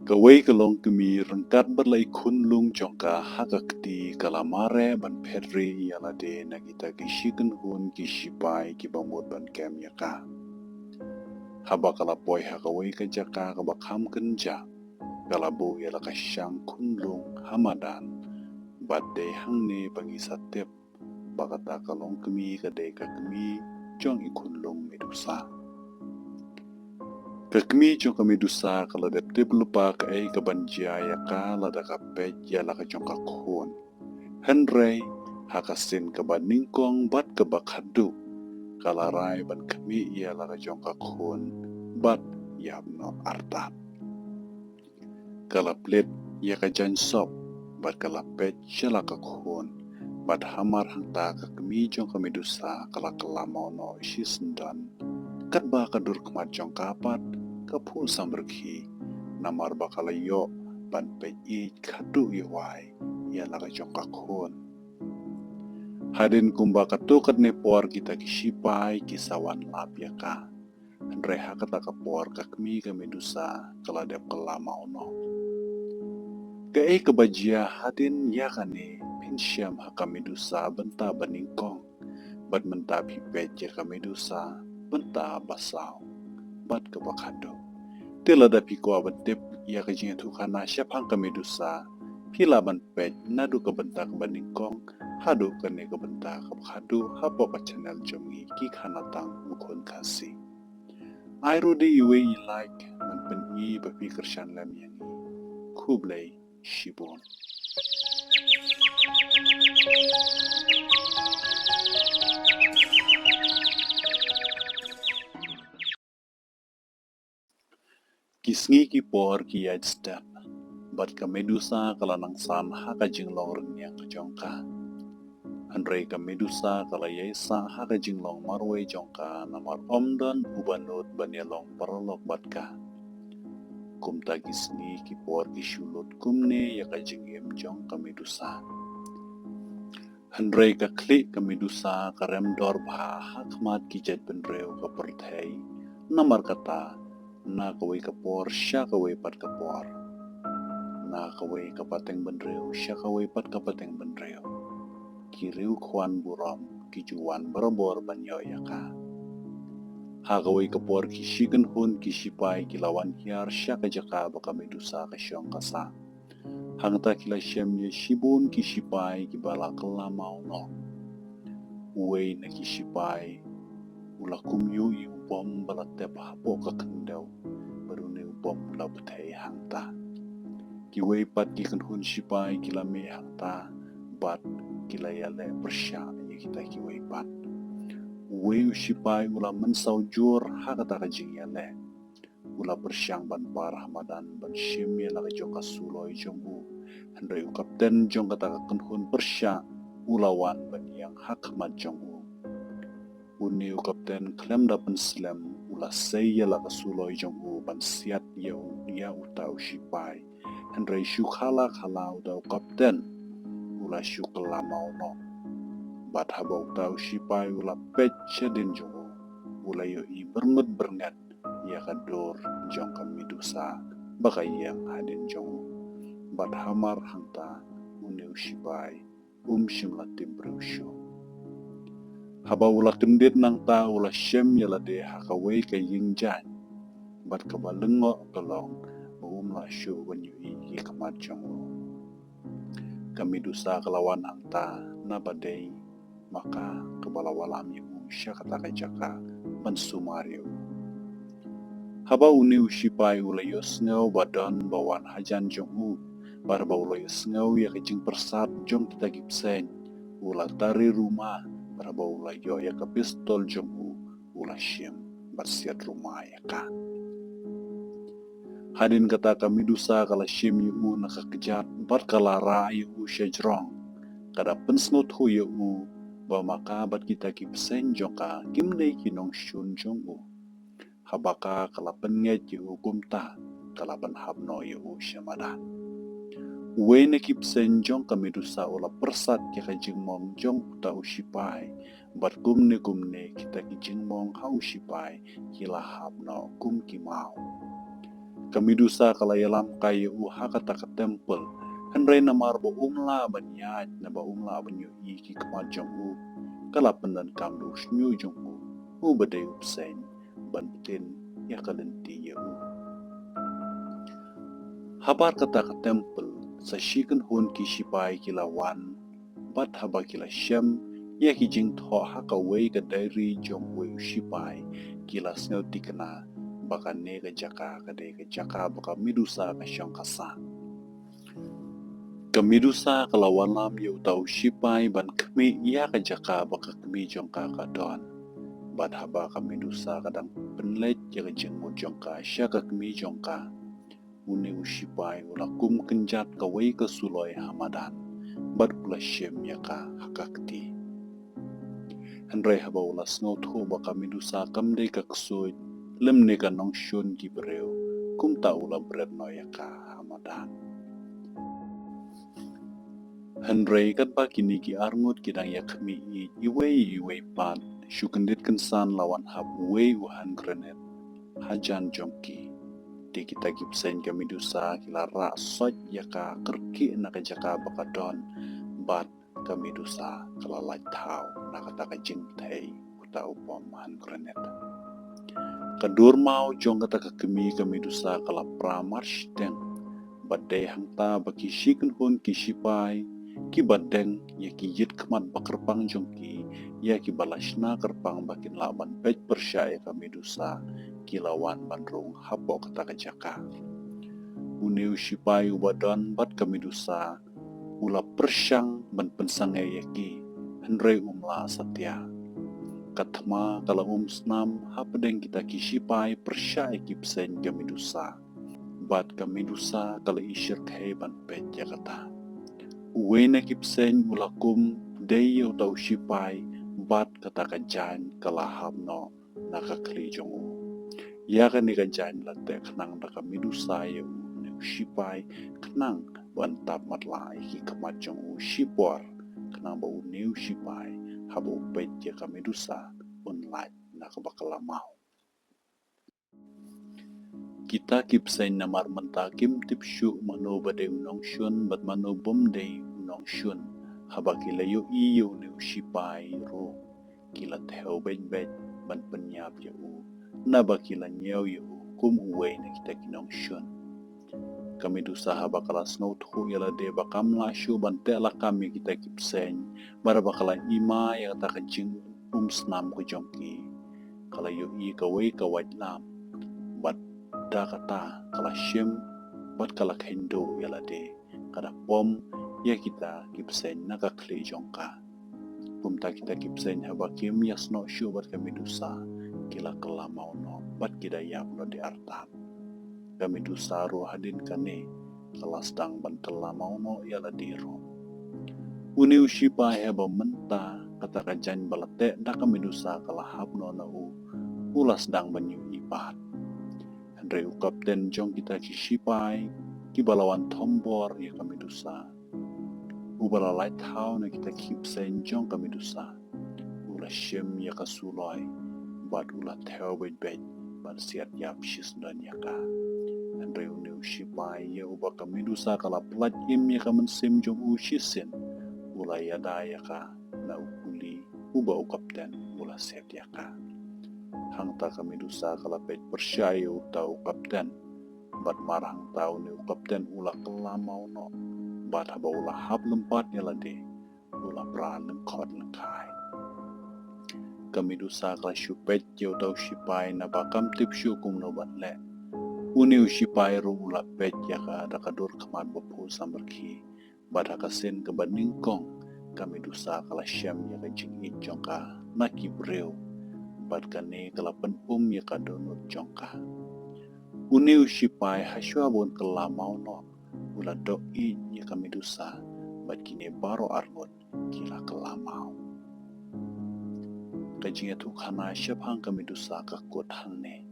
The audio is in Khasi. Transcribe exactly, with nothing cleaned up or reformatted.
Kawei ka longkmie ryngkat bad la i khunlung jong ka ha ka kti ka la mareh ban phet rieh ïa lade na kita ki shi kynhun ki shipai kiba mut ban kem ïa ka. Haba ka la poi ha kawei ka jaka kaba kham kynjah, ka la buh ïa la ka shang khunlung ha madan, bad dei hangne ba ngi sa tip ba kata ka longkmie ka dei ka kmie jong i khunlung Medusa. Ka kmie jong ka Medusa ka la dep tip lypa kaei kaban jia ïa ka lada ka peit ïa la ka jong ka khun. Hynrei ha ka sien kaba nyngkong bad kaba khadduh, ka la rai ban khmih ïa la ka jong ka khun bad ïap noh artat. Ka la plie ïa ka jaiñ sop bad ka la peit sha la ka khun, bad hamar hangta ka kmie jong ka Medusa ka la kylla maw noh shisyndon. Katba ka dur khmat jong ka pat ka phuh samrkhie, namar ba ka la ïoh ban peit ïeit khadduh ïa wai ïa la ka jong ka khun. Hadien kumba katto katne por kita ki shipai ki sa wan lap ïa ka. Hynrei ha kata ka por ka kmie ka Medusa ka la dep kylla maw noh. Kaei kaba jia hadien ïa kane, phin shem ha ka Medusa bynta ba nyngkong, bad mynta phi peit ïa ka Medusa bynta ba saw bad kaba khadduh. Te lada phi kwah ban tip ïa ka jingïathuhkhana shaphang ka Medusa, phi lah ban peit naduh ka bynta kaba nyngkong haduh kane ka bynta kaba khadduh hapoh ka channel jong ngi Ki Khana Tang U Khun Khasi. Ai ruh dei iwei i like ban pyni ba phi kyrshan lem ïa ngi. Khublei shibun. Ki sngi ki por ki ïaid step, bad ka Medusa ka la nang san ha ka jinglong rynïeng ka jong ka. Hynrei ka Medusa ka la ïai sah ha ka jinglong marwei jong ka, namar ym don uba nud ban ïalong paralok bad ka. Kumta ki sngi ki por ki shu lut kumne ïa ka jingim jong ka Medusa. Hynrei ka khlieh ka Medusa ka rem dor bha ha khmat ki jait bynriew ka pyrthei. Namar kata, na kawei ka por sha kawei pat ka por, na kawei ka pateng bynriew sha kawei pat ka pateng bynriew, ki riewkhwan burom ki ju wan barabor ban ïoh ïa ka. Ha kawei ka por ki shi kynhun ki shipai ki la wan hiar sha ka jaka ba ka Medusa ka shong ka sah. Hangta ki la shem ïa shibun ki shipai kiba la kylla maw noh. Uwei na ki shipai u la kum ïa u bom ba la tep hapoh ka khyndew, bad une u bom u la bthei hangta. Kiwei pat ki kynhun shipai ki la mih hangta bad ki la ïaleh pyrshah ïa kita kiwei pat. Uwei u shipai u la mynsaw jur ha kata ka jingïaleh. U la pyrshang ban par ha madan ban shim ïa la ka jong ka suloi jong u. Hynrei u kapten jong kata ka kynhun pyrshah u la wan ban ïeng ha khmat jong u. Une u kapten khlem da pynslem u la sei ïa la ka suloi jong u ban siat ïa u, ïa uta u shipai. Hynrei shu khala khala uta u kapten u la shu kylla maw noh. Bad haba uta u shipai u la peit shadien jong u, u la ïohi byrngit byrnget ïa ka dur jong ka Medusa ba ka ïeng hadien jong u. Bad hamar hangta une u shipai um shym la tip briew shuh. Haba u la kyndit nangta u la shem ïa lade ha kawei ka ïing jaiñ, bad kaba lyngngoh ka long ba um lah shuh ban ïohi ki khmat jong u. Ka Medusa ka la wan hangta naba dei ma ka kaba la wallam ïa u sha kata ka jaka ban sumar ïa u. Haba une u shipai u la ïohsngew ba don ba wan hajan jong u, bad haba u la ïohsngew ïa ka jingpyrsad jong kita ki bseiñ, u la tari ruma, bad haba u la ïoh ïa ka pistol jong u, u la shim bad siat ruma ïa ka. Hadien kata ka Medusa ka la shim ïa u na ka kjat bad ka la rah ïa u sha jrong. Ka da pynsngewthuh ïa u ba ma ka bad kita ki bseiñ jong ka kim dei ki nongshun jong u. Haba ka ka la pynngeit ïa u kumta, ka la pynhap noh ïa u sha madan. Uwei na ki bseiñ jong ka Medusa u la pyrsad ïa ka jingmong jong uta u shipai, bad kumne kumne kita ki jingmong ha u shipai ki la hap noh kum ki maw. Ka Medusa ka la ïalam kai ïa u ha kata ka temple, hynrei namar ba um lah ban ïaid, naba um lah ban ïohi ki khmat jong u, ka la pyndonkam da u shñiuh jong u, u ba dei u bseiñ, ban pyntin ïa ka lynti ïa u. Habar kata ka temple, sa shi kynhun ki shipai ki la wan, bad haba ki la shem ïa ki jingthoh ha kawei ka diary jong uwei u shipai, ki la sngewthikna ba kane ka jaka ka dei ka jaka ba ka Medusa ka shong ka sah. Ka Medusa ka la wallam ïa uta u shipai ban khmih ïa ka jaka ba ka kmie jong ka ka don. Bad haba ka Medusa ka dang pynleit ïa ka jingmut jong ka sha ka kmie jong ka, une u shipai u la kum kynjat kawei ka suloi ha madan, bad u la shim ïa ka ha ka kti. Hynrei haba u la sngewthuh ba ka Medusa kam dei ka ksuid, lymne ka nongshun ki briew, kumta u la bret noh ïa ka ha madan. Hynrei katba kine ki arngut ki dang ïa khmih ïeit iwei ïa iwei pat, shu kyndit kynsan la wan hap uwei u hand grenade hajan jong ki. Te kita ki bseiñ ka Medusa ki la rah soit ïa ka kyrkieh na ka jaka ba ka don, bad ka Medusa ka la lait thaw na kata ka jingthei uta u bom hand grenade. Ka dur maw jong kata ka kmie ka Medusa ka la pra marshiteng. Bad dei hangta ba ki shi kynhun ki shipai ki ba deng ïa ki ïit khmat ba kyrpang jong ki, ïa ki ba la shna kyrpang ba kin lah ban peit pyrshah ïa ka Medusa, ki la wan ban rung hapoh kata ka jaka. Une u shipai u ba don bad ka Medusa u la pyrshang ban pynsangeh ïa ki, hynrei um lah satia. Ka thma ka la um snam hapdeng kita ki shipai pyrshah ïa ki bseiñ ka Medusa. Bad ka Medusa ka la ishyrkhei ban peit ïa kata. Uwei na ki bseiñ u la kum dei ïa uta u shipai, bad kata ka jaiñ ka la hap noh na ka khlieh jong u. Ïa kane ka jaiñ la teh khnang da ka Medusa ïa une u shipai, khnang ban tap matlah ïa ki khmat jong u shipor, khnang ba une u shipai haba u peit ïa ka Medusa un lait na kaba kylla maw. Kita ki bseiñ namar mynta kim tip shuh mano ba dei u nongshun bad mano bym dei u nongshun. Haba ki la ïohi ïa une u shipai ruh, ki la thew beit beit ban pynïap ïa u, naba ki la ñiew ïa u kum uwei na kita ki nongshun. Ka Medusa haba ka la sngewthuh ïa lade ba kam lah shuh ban teh lakam ïa kita ki bseiñ, bad haba ka la ima ïa kata ka jingum snam ka jong ki, ka la ïohi kawei ka waitlam, bad da kata ka la shim, bad ka la kheiñ duh ïa lade, ka da pom ïa kita ki bseiñ na ka khlieh jong ka. Kumta kita ki bseiñ haba kim ïasnoh shuh bad ka Medusa, ki la kylla maw noh bad ki da ïap noh de artat. Ka Medusa ruh hadien kane ka la sdang ban kylla maw noh ïa lade ruh. Une u shipai haba mynta kata ka jaiñ ba la teh da ka Medusa ka la hap noh na u, u la sdang ban ïohi pat. Hynrei u kapten jong kita ki shipai ki ba la wan thombor ïa ka Medusa, u ba la lait thaw na kita ki bseiñ jong ka Medusa, u la shim ïa ka suloi, bad u la thew beit beit ban siat ïap shisyndon ïa ka. Hynrei une u shipai ïa uba ka Medusa ka la pyllait im ïa ka mynsiem jong u shisien, u la ïada ïa ka na u kuli uba u kapten u la set ïa ka. Hangta ka Medusa ka la peit pyrshah ïa uta u kapten, bad mar hangta une u kapten u la kylla maw noh, bad haba u la hap lympat ïa lade, u la pra lyngkhot lyngkhai. Ka Medusa ka la shu peit ïa uta u shipai naba kam tip shuh kumno ban leh. Une u shipai ruh u la peit ïa ka da ka dur khmat ba phuh samrkhie. Bad ha ka sien kaba nyngkong, ka Medusa ka la shem ïa ka jingïeit jong ka na ki briew, bad kane ka la pynum ïa ka dohnud jong ka. Une u shipai ha shuwa ba un kylla maw noh, u la doh ïeit ïa ka Medusa, bad kine baroh arngut ki la kylla maw. Ka jingïathuhkhana shaphang ka Medusa ka kut hangne.